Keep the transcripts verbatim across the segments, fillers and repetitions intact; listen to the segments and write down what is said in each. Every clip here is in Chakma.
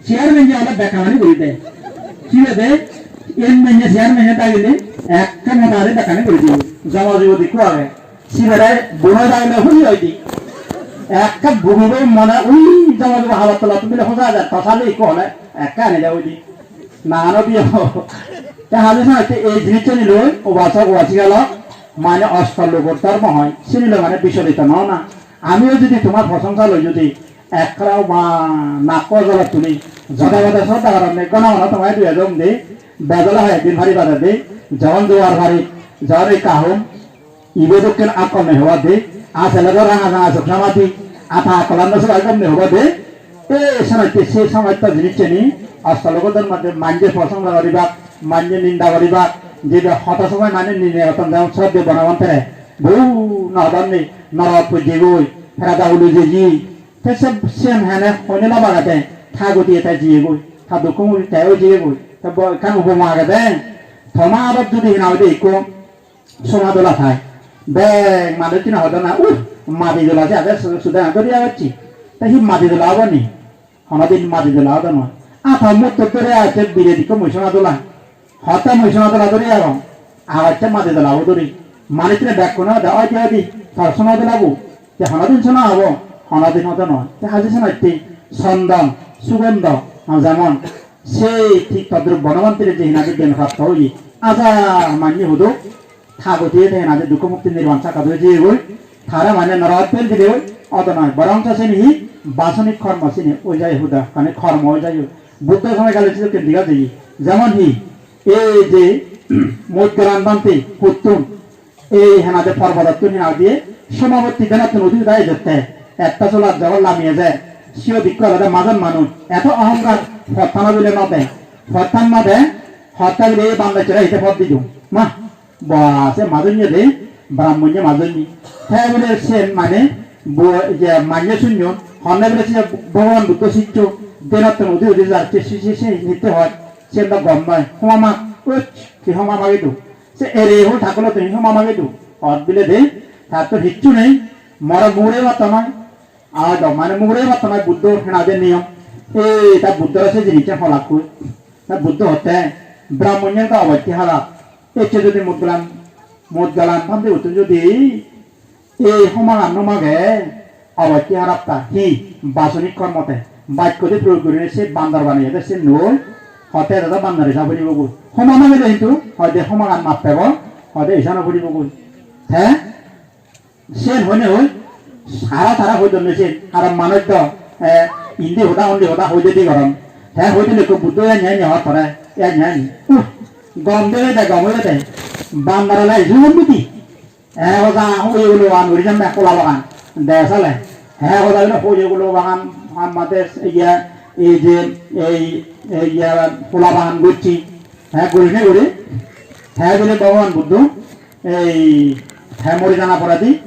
Chairman je ole bekkani guri de. Sibe de, en manye chairman e dagile, ekka mota are bekkani guri dibo. Joma jibo dikko age. Sibere bono dagile huli oi di. Ekka bugibo mane ui joma jibo habar tola tumi hoja ja tosale ikko hole ekka ani ja oi di. Na ano diyo. Te hali sa te ei jinisani loi, ubasok ubasika lok, mane ostolokor dhormo hoi. Sini loi mane bichorito no na. Amiyo jodi tomar prosongsa loi jodi ekkere ba nakko jala tuli, joda joda sodda goronne, gono gono tomare dui ejon de, bejala hoi ekdin pari bade de, jogon duar pari, jogon ei kahun, ibe dokken akkol nei hoba de, a sele do ranga ranga sok sama di, a ta akkolan do sok ekdom nei hoba de, e senotte se somosto jinisseni, ostolokor dhormo de manje prosongsa goribak, manje ninda goribak, jebe hoto somoy mane nine goton jemon sodde bonabantere, bou no hodon nei, norot pojjegoi, ferada ulu jeji, Te se siyen hene hoine lobagede, ta gotiyot te jiyegoi, ta dukko murot te oi jiyegoi. Te bo-, ekkan upoma agede, toma adot judi hina hoide ikko soma dola thai, bek manuj hina hoide na, "Uh, madi dola je age, su-, sude age dori agocchi." Te hi madi dola obo ni? Honodin madi dola obo noi. A ta mottot dori agocche biret ikko mui soma dola. Hotte mui sona tola duri agong. Agacche madi dolabo duri. Manuchune bekkune hoda, "Oi de, oi de, tor sona dolabo." Te honodin sona obo, honodin hoda noi. Te haji sonatte sondon, sugondo, jemon sei thik todrup Bonobantire je hinadi gyan prapto oye. Aja manye hudu, thagotiye te hinadi dukko mukti nirban sakkat oi jeyegoi. Tare mane norok pel dile oi, odo noi. Borong so sini hi basonik kormo sini oi jai huda, mane kormo oi jai oi. Buddho somoy gale sidokken diga jeye. Jemon hi, ei je Mojgalan bhante huttun, ei henade porbodottun henade Somabatti denottun udi udi ejotte, etta solat jogon lami ejer, siyot ikko olode majon manuj, eto ohongkar, pottan bile no de, pottan no de, hotta bile ei bambe chora hite pot didung. Ma, ba, se majonye de, Brahmonye majonye. Te bile sen mane, bo-, je manye sunyon, honne bile se Bhogoban Buddho siccho, denottun udi udi jar, se, se, se, se, nitte hoi, sen do gom noi. Homa mag, och, hi homa magi du. Se ere hol thakolo tumi homa magi du. Ot bile de, tar to hicchu nei, moro mure matto noi. Ado mane mugure matto noi Buddho henade niyom. Ei ta Buddhore se jinissan holakkoi. Ta Buddho hotte, Brahmonye ta obotte harap. Ecche jodi Mojgalan, Mojgalan bhante uttun jodi ei homagan no mage, obotte harap ta. Hi? Basonik kormote. Bakkode proyog gurinei se bandor baneyede se noi. Hotte dada bandor hisa puribo goi. Homa magede hintu, hoide homagan map pebo, hoide hisa no puribo goi. Te? Siyen hoine hoi, sara tara hoi donne siyen, aro manuj do, eh, indi hoda, undi hoda hoi dedi goron. Te hoi dile ekko Buddho enya enya hor tore, enya enya. Uh, gom dege de, gom oye de. Bandar ole isu gom miti. Eh, hoda hoi gulo an guri jamme kola bagan. De sale. He hoda gulo hoi gulo bagan, amade iya, ei je, ei, ei iya kola bagan gocchi. He guri ne guri. He bile Bhogoban Buddho. Ei te mori jana poredi,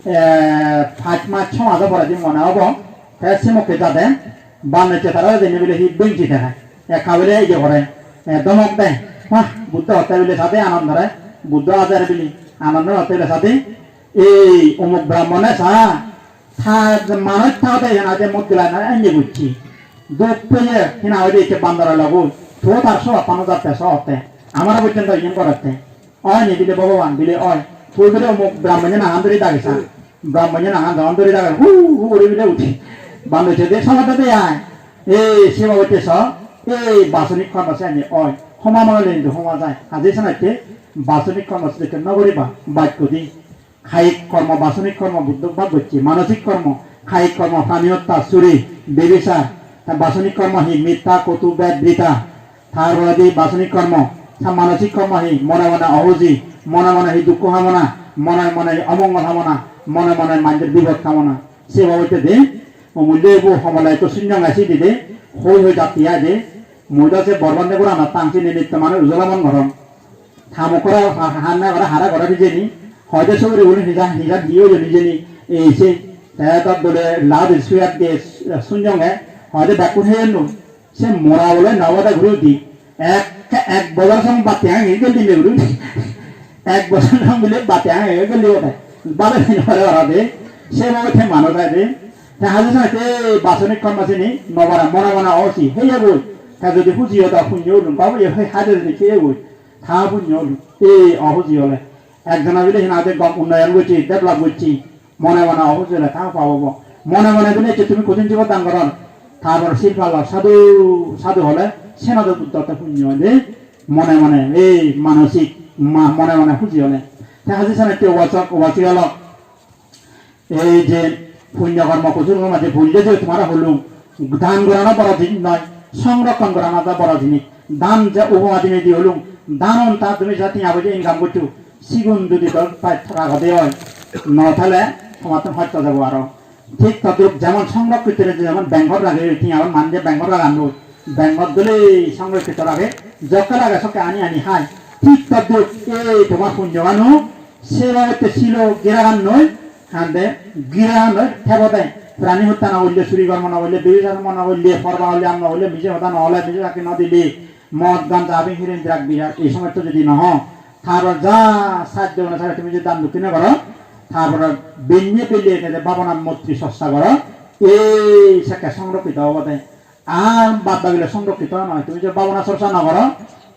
eh, pach mas, so mas poredi mone obo, te simokke jade, banecche tara jene bile hi bengsi dege, ekka bile iye gore, eh, domok de, "Hah, Buddho hotte bile sade Anandore, Buddho ajer bile, Anandore hotte bile sade, ei omuk Brahmone sa, ta manuj ta hotte ena je mot gilana anye bucchi, duk peye hina hoide ecche bandore logo, to tar so apano jatte so hotte, amara bujjen do iyen gorette." Oi ni bile Bhogoban, bile oi. Tui bile omuk Brahmone nangan duri dagesa. Brahmone nangan jongan duri dage, hu hu guri bile uthi. Bando chede somotte de ai. Ei se babotte so, ei basonik kormo se ani oi. Homa mangale hintu homa jai. Haje sanatte basonik kormo se no guriba, baj kodi. Kayik kormo, basonik kormo Buddho bhag gocche. Manosik kormo, kayik kormo, prani hotta, suri, bebisar. Ta basonik kormo hi, mitta, kotu, bed, brita. Tar poredi basonik kormo, sa manosik kormo hi, mone mone ohuji, mone mone hi dukko hamona, mone mone hi omongol hamona, mone mone manjor bipod hamona. Se babotte de, omullo ebo homole ekko sunnyonge sidi de, hoi hoi jatti ai de, mui do se borbonde gorana tang sini nitto mane ujola mon goron. Ta mukkore ha-, ha-, hanna gore hara gore hijeni, hoide suguri buni hija, hija hi oyon hijeni, ei se, te do dole ladi suyat de sunnyonge, hoide bekkun heyenno. Se mora bole no bode guri di. Ek, ek bojor song batti hange gel dile guri. Ek bojor song bile batti hange gel dile bode. Bale dile bode ora de. Se bole te mano jai de. Te haje sene te basonik kormo sini no bare, mone mone ohuji heyegoi. Te jodi huji oda punyo ulun, babu ye hei haje sini heyegoi. Ta punyo ulun. Ei ohuji ole. Ekjona bile hina de gom unnoyon gocche, develop gocche. Mone mone ohuji ole ta pap obo. Mone mone bile ecche tumi kothin sibor dan goror. Tar por sil palor sadhu, sadhu ole senodo Buddho te punyo oide. Mone mone, ei manosik, ma-, mone mone huji ole. Te haje sene te ubasok, ubasika lok. Ei je punyo kormo kusol kormo je punyo je tomare holung, dan gorana boro jinis noi, songrokkon gorana do boro jinis. Dan je upoma dinei di holung, dan on ta tumi je tenga poije income goccho, sigun jodi dol pai ragode oi, no thale tomattun hosto jabo aro. Thik todrup jemon songrokkito jemon bank-ot rage, tenga manje bank-ot ragan noi, bank-ot dole songrokkito rage, jokke lage sokke ani ani hai. Thik todrup ei tomar punyogano se babotte silo giragan noi, hande giragan noi, thebo de. Prani hotta no golle, suri kormo no golle, bebisar kormo no golle, porba holle, am no golle, mije hoda no hole, mije sakki no dile, mod, ganja, abing, heroin, drug, biya, ei somosto jodi no ho, tar por ja sajjo onusare tumi jodi dan dokkine goro, tar por benne belle ete bhabona moitri chorcha goro, ei sekke songrokkito obode. Ar bad bagile songrokkito noi. Tumi je bhabona chorcha no goro,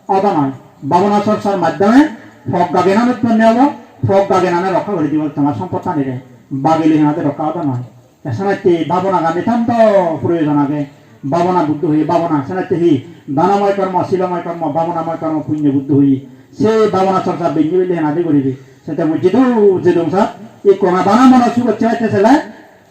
odo noi. Bhabona chorchar maddhome progga gyan utponno obo, progga gyanane rokka guri dibo tomar sompottanire. Bagile hinade rokka odo noi. Te senotte bhabona gan nitanto proyojon age. Bhabona Buddho hoye bhabona. Senotte hi? Danomoy kormo, silomoy kormo, bhabonamoy kormo, punyo Buddho hoye. Se bhabona chorcha benne belle hinade guribe. Senotte mui jidu jidung sat, ikko na bana mono sugocche hoite sele,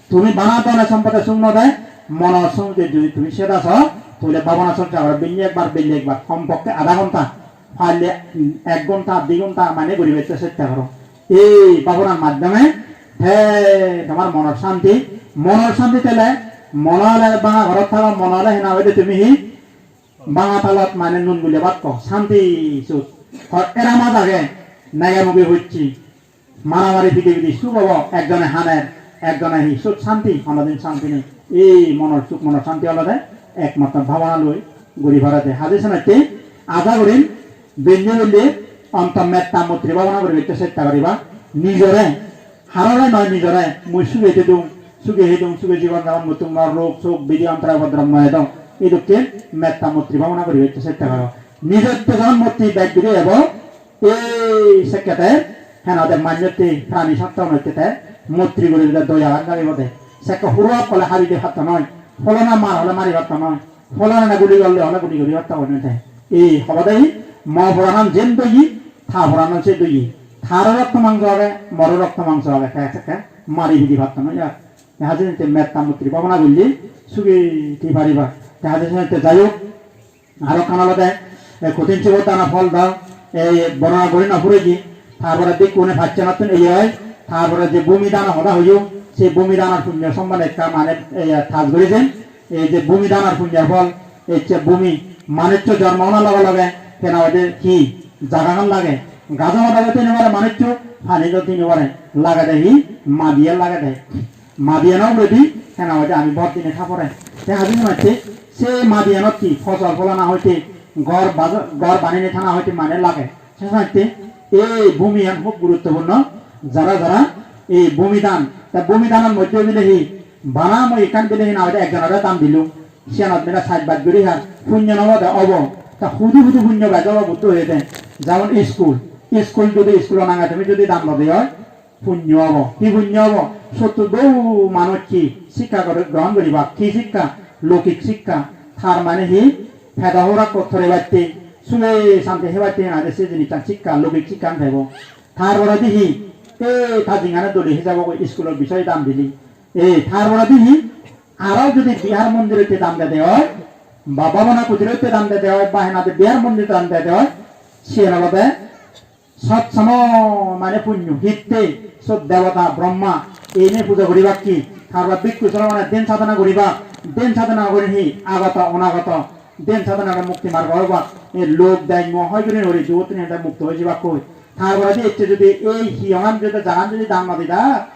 tumi bana dhone sompode suk no de, mono suk jodi tumi seda so, tole bhabona chorcha goro, benne ekbar, belle ekbar, kompokke adha ghonta, parle ek ghonta, di ghonta mane guribatte chesta goro. Ei bhabonar maddhome te tomar monor shanti, monor shanti tele, mon ole banga ghorot thago, mon ole hena hoide tumi hi banga talot mane nun gule bhat kho, shanti suk. Hor era maj age, nege muge hocche. Maramari pidipidi suk obo, ekjone haner, ekjone hi suk shanti, honodin shanti nei. Ei monor suk, monor shanti olode ekmatro bhabona loi guri parede. Haje senotte aja gurim benne belle onto metta moitri bhabona guribatte chesta guriba. Nijore, harore noi nijore, mui suge thedung, suge hedung, suge jibon japon gottung, mor rog sog bedi ontorai upodrob noi edong. Ei dokke metta moitri bhabona guribatte chesta goro. Nijotte jokhon moitri bej guri ebo, ei sekke te, hena hoide manjotte prani sotto honotte te, moitri guri dile doya gan jagibo de. Sekke huro okkole hari di patto noi, pholona mar hole mari patto noi, pholona guli golle hole guli guri patto noi te. Ei hobode hi, mo poranan jen doye, ta poranan se doye. Taro rokto mangso age, moro rokto mangso age, te sekke mari pidi patto noi ar. Te haje te metta moitri bhabona gulle sugi thei pariba. Te haje te jai hok, aro ekkan olode, eh, kothin sibor dano phol do, ei bornona guri no pureji, tar pore bhikkhune pachchenottun ei oi, tar pore je bhumi dano hoda hoyong, se bhumi danor punyo sombonde ekka mane, eh, thas guri den, ei je bhumi danor punyor phol, ei je bhumi manuccho jormo ona loge loge, hena hoide hi jagagan lage, gajo hoda do tini pare manuccho, pani do tini pare, lagede hi madiyan lagede. Madiyan uguredi hena hoide ami bor dinei tha pore. Te habi hon hoide se madiyanot hi fosol pholana hoide ghor baja-, ghor baneinei thana hoide mane lage. Se hoide ei bhumiyan hub guruttopurno. Jara jara ei bhumi dan, te bhumi danor moddhe bile hi bana mui ekkan bile hena hoide ekjonore dan dilung. Siyanot bile saj baj guri har punyo no obode obo. Ta hudu hudu punyo bej obo Buddho hoyede. Jemon school, school jodi school-o nange tumi jodi dan no de oi, punyo obo. Hi punyo obo? Sotto bohu manuj hi sikka gor-, grohon guribak? Hi sikka? Loukik sikka. Tar mane hi? Pedo horakko torebatte, suge sante hebatte henade se jinissan sikka, loukik sikkan pebo. Tar poredi hi? Te ta jingane dole hejabo goi iskulor bisoy dan dili. E, tar poredi hi? Aro jodi bihar mondirotte dan dede oi, ba bhabona kutirotte dan dede oi, ba henade bihar mondir dan dede oi, siyen olode sot somo mane punyo, hitte sot debota Brahma ene pujo guribak ki, tar pore bhikkhu sromone den sadhana guribak, den sadhana guri hi agoto onagoto, den sadhana guri mukti margo obak, ei lok dej moho hoi guri nori dugottun ende mukto oi jibak koi. Tar poredi ecche jodi ei hiyongan jodi jagan jodi dan no didak,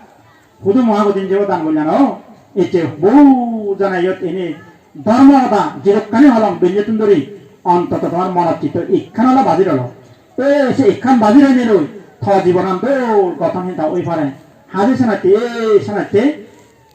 hudu moha godin jebo dan gollano, ecche bohu jana iyot ene dhormo hoda jirokkani holong benjettun dori ontoto tomar monot chitto ekkan olo baji rolo. E se ekkan baji roinei loi to jibonan dol gothon hinta oi pare. Haje senotte, e senotte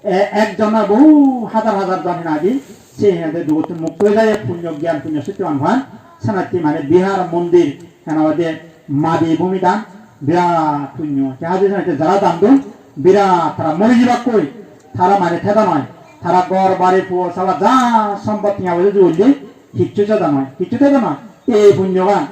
E-, ekjon noi, bohu hajar hajar jon hinadi, se hinade dugottun mukto oi jai, punyo gyan, punyo sottiban pan, senotte mane bihar, mondir, hena hoide madi bhumi dan, birat punyo. Te haje senotte jara dan don, birat tara mori jibakkoi, tara mane theda noi, tara ghor bari puo sala ja sompotti abe jodi ulle, hicchu theda noi, hicchu theda noi, ei punyogan.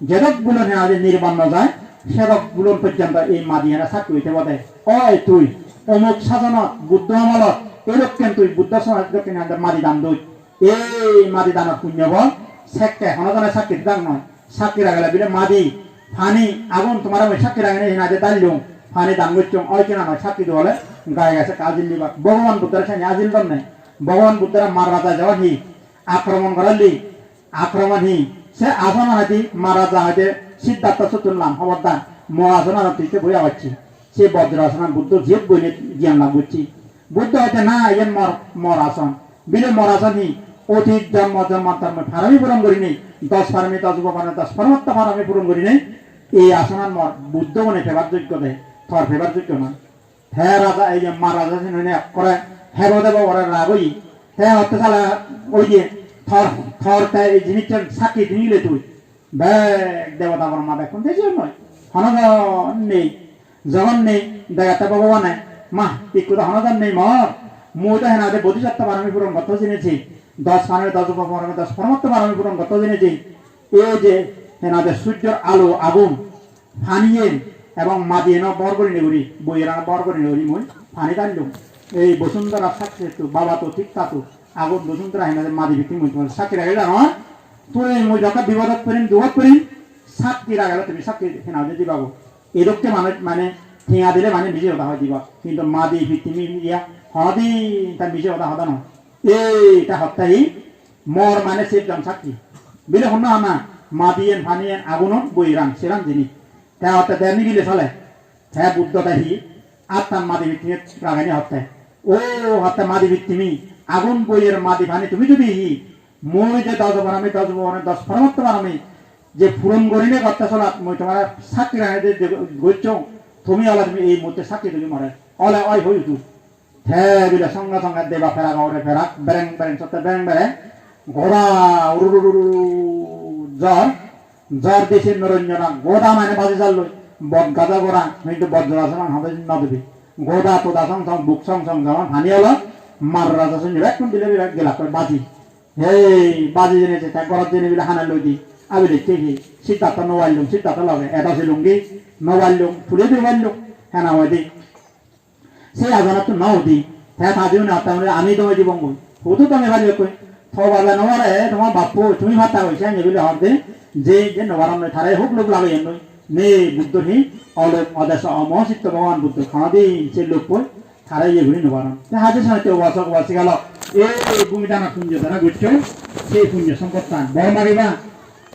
Jedok bulon he aje nirban no jai, sedok bulon porjonto ei madi ene sakki oi thebo de. Oi tui, omuk sajonot, Buddho amolot, edokken tui Buddho somajot dokken ande madi dan doi. Ei madi danor punyo bol, sekke hono jone sakki didak noi. Sakki ragele bile madi, pani, agun tomare mui sakki ragene hina de dallung, pani dan gocchong, oi kena noi sakki dole, gaye gaye sekke ajil dibak. Bhogoban Buddhore sani ajil donne. Bhogoban Buddhore mar raja jewon hi, akromon gorelli, akromon hi, se asonan hoide Maharaja hoide Siddhartho sottun lam hobordar, mo asonan tui te boi agocchi. Se Bojrasonan Buddho jiyot boine gyan lab gocchi. Buddho hoide na, iyen mor, mor ason. Bile mor ason hi, otit jonmo jonmantor mui parami puron gurinei, dos parami, dos upoparami, dos poromatto parami puron gurinei, ei asonan mor Buddho gune pebar joggo de, tor pebar joggo noi. Te raja, ei je Maharaja siyen hoine ekkore hebo debo gore rag oye. Te hotte sale oye, tor, tor te ei jinissan sakki dinile tui. Bek debota Brahma bekkun te siyen noi. Hono jon nei. Jogon nei, degette Bhogobane, "Ma, ikko do hono jon nei mor. Mui do henade bodhisattva parami puron gotto jineji. Dos parami, dos upoparami, dos poromatto parami puron gotto jineji." Ei je henade sujjor alo agun, paniyen ebong madiyeno bor gurinei guri, boiyerano bor gurinei guri mui pani dallung. Ei Bosundhora sakki setu, baba tu thik tatu, agun Bosundhora hinade madi bitti mui tomar sakki ragei jangor. Tui mui jokke bipodot porim, dugot porim, sakki ragele tumi sakki hinade dibago. Edokke manuj mane tenga dile mane mije hoda hoi diba. Hintu madi bitti mi iya honodin ta mije hoda hoda noi. Ei ta hotte hi mor mane sep jon sakki. Bile honna honna madiyen paniyen agunon boiran seran jinis. Te hotte de nigile sale. Te Buddho te hi attan madi bittimi rageni hotte. O hotte madi bittimi agun boiyer madi pani tumi judi hi mui je dos parami, dos parami, dos poromatto parami je puron gorine gotte solat mui tomare sakki ragei de, de gocchong, tumi ole tumi ei mutte sakki tumi more. Ole oi hoi udu. Te bile songe songe deba perak ore perak, bereng bereng sotte bereng bereng, goda ururururu jor, jor di se noronjona goda mane baji jalloi, bot gajo gora, hintu bot jora soman hade no dibi. Goda toda song song, buk song song, jemon pani olo, mar raja sunni bekkun dile bile gelak koi baji. Hei, baji jene je te gorot jene bile hana loi di, abi dekke hi, Siddhartho no wallung, Siddhartho loge, edo silung di, no wallung, tule di wallung, hena hoi di. Se ajorattun no udi. Te ta jiune hotte bole, "Ami dome dibongoi." Hudu dome paribekkoi? To babe no pare, toma bappo, tumi patta goi, se anye bile hor de, je, je no paron noi, tare huk luk lageyon noi. Ne Buddhor hi, olok odeso omohositto Bhogoban Buddho honodin se lokkoi, tare iye guri no paron. Te haje senotte ubasok ubasika lok, ei bhumi dana punyo dara gocchon, se punyo sompottan bor magiba,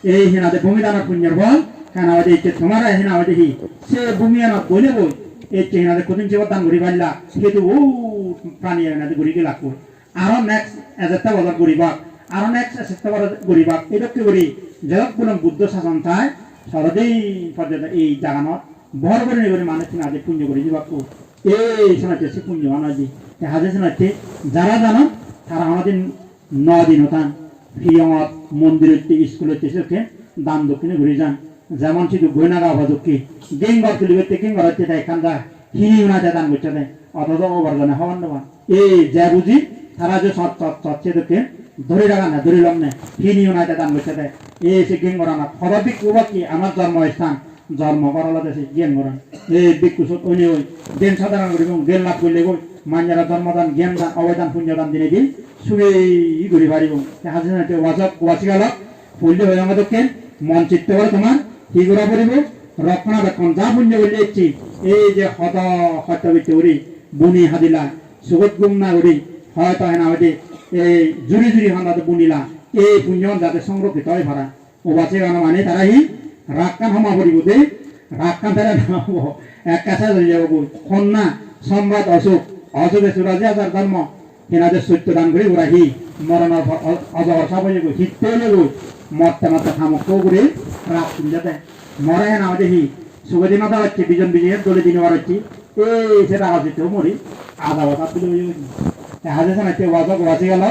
ei hinade bhumi danor punyor phol, hena hoide ecche tomare hena hoide hi, se bhumiyanot boile boi, ecche hinade kothin sibor dan guri palla, sedu o praniye hinade guri gelakko. Aro next ejette bojor guribak, aro next ejette bojor guribak, edokke guri jedok bulon Buddho sason thai, sododin porjonto ei jaganot bor gurinei guri manuj hinade punyo guri jibakko. Ei senotte se punyo anoi di. Te haje senotte jara janon, tara honodin no di no than. Piyongot, mondirotte, iskulotte sedokke dan dokkine guri jan. Jemon sidu goinaga obojokke, geng ghor tulibatte geng ghorotte te ekkan ja hini hunai te dan gocche de. Othojo obar jone hobor no pan. Ei je buji tara je sot sot sot sedokke dhori raga na, dhori lom ne, hini hunai te dan gocche de. Ei se geng ghorana hodo bhikkhu obak ki amar jormo sthan, jormo ghor olode se geng ghoran. Ei bhikkhu sot oinei oi, gyan sadhana guribong, gyan lab gorillegoi, manjore dhormo dan, gyan dan, obey dan, punyo dan dinei di, sugei guri paribong. Te haje senotte ubasok, ubasika lok, poille hoyonge dokken, mon chitte gore tomar, hi gora poribo, rokkona bekkon ja punyo golle ecche, ei je hodo hosto bitte guri, buni hadila, sugot gum na guri, hoito hena hoide, ei juri juri handa bunila, ei punyo jate songrokkito oi para. Ubasik ano mane tara hi rakkan homa poribo de, rakkan tara no obo, ekka ses oi jabo goi. Honna, sombad, osuk, osuke suraji ajar dharmo, hinade sotto dan guri gura hi, moronor por o-, ojogor sab oi jabo, hitte oi jabo, motte motte hamokko guri rak sunjade. More hena hoide hi, sugedi no dagocche, bijon bijon dole dino bar hocche, Ei se raga sitto muri ada wada tulo oye. Te haje sanatte waja gowa sigalo.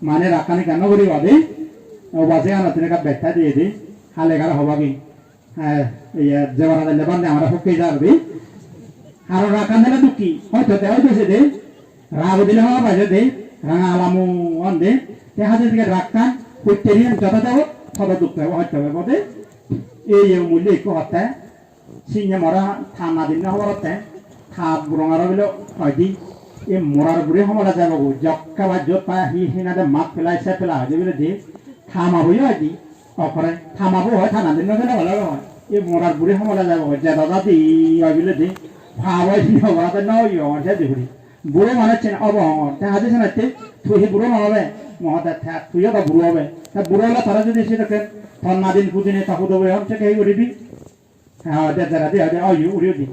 Mane rakkani kenno guri wadi. O waje ana tene ka betta diye di. Hale gara hoba gi. Eh, iya, jebara dele bande amara hokke jar di. Haro rakkan dele dukki. Hoyto te hoyto se de. Rago dile haba bajo de. Ranga alamu on de. Te haje dige rakkan. Hutteri en joto debo. Todo dukke hoyto bebo de. Ei ye mulye ikko hotte. Sinne mora tha nadinno hobor otte, tha burongaro bile hoide, "E morar buri homole jabo go, jokke ba jot pa hi hinade mat pelai se pela," hoide bile de, tha mabo yo hoide, "Okore, tha mabo hoi tha nadinno pela bala hoi, e morar buri homole jabo go, jeda jadi," hoi bile de, pabo hi hobor ade no yo, se de buri. Buro mane chen obo hongor, te hadi sanatte, "Tui hi buro no obe?" Mo hoide, "Te tui o do buro obe." Te buro ole tara jodi se dokke, "Ton nadin pudine ta hudo boi hom se ke hi guribi?" Ha, de, de, de, de, oye, uri, uri.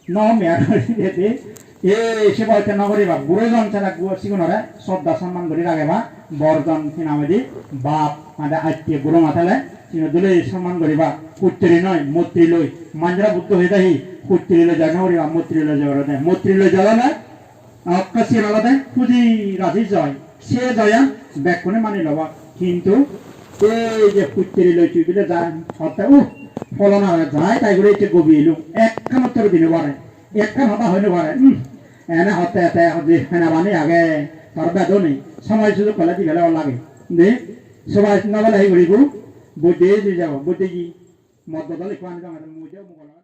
No, me ar uri, de, de. E, se boyte no guriba. Guro jon sara gu-, sigunore, sodda samman guri rageba. Bor jon hinamedi, bap, made atte guro matale, sino dole samman guriba. Puttri noi, motri loi. Manjra buddho hoye dahi, puttri loi jana guriba, motri loi jana guriba. Motri loi jana na, Okka siyen olode puji raji joy. Se joyan bekkune mani loba. Hintu ei je putteri loi tui bile ja, hotte, "Uh, pholona jai tai guri ecche gobi elung." Ekkan uttor di no pare. Ekkan hoda hoi no pare. Hmm. Ene hotte ete hotte hena bani age. Tor bedo nei. Somoi sujog pele di gele o lage. De, somoi no pele hi guribo? Buddhi di jabo. Buddhi ji. Mod bodol ekko ani dong, mui je mugolo.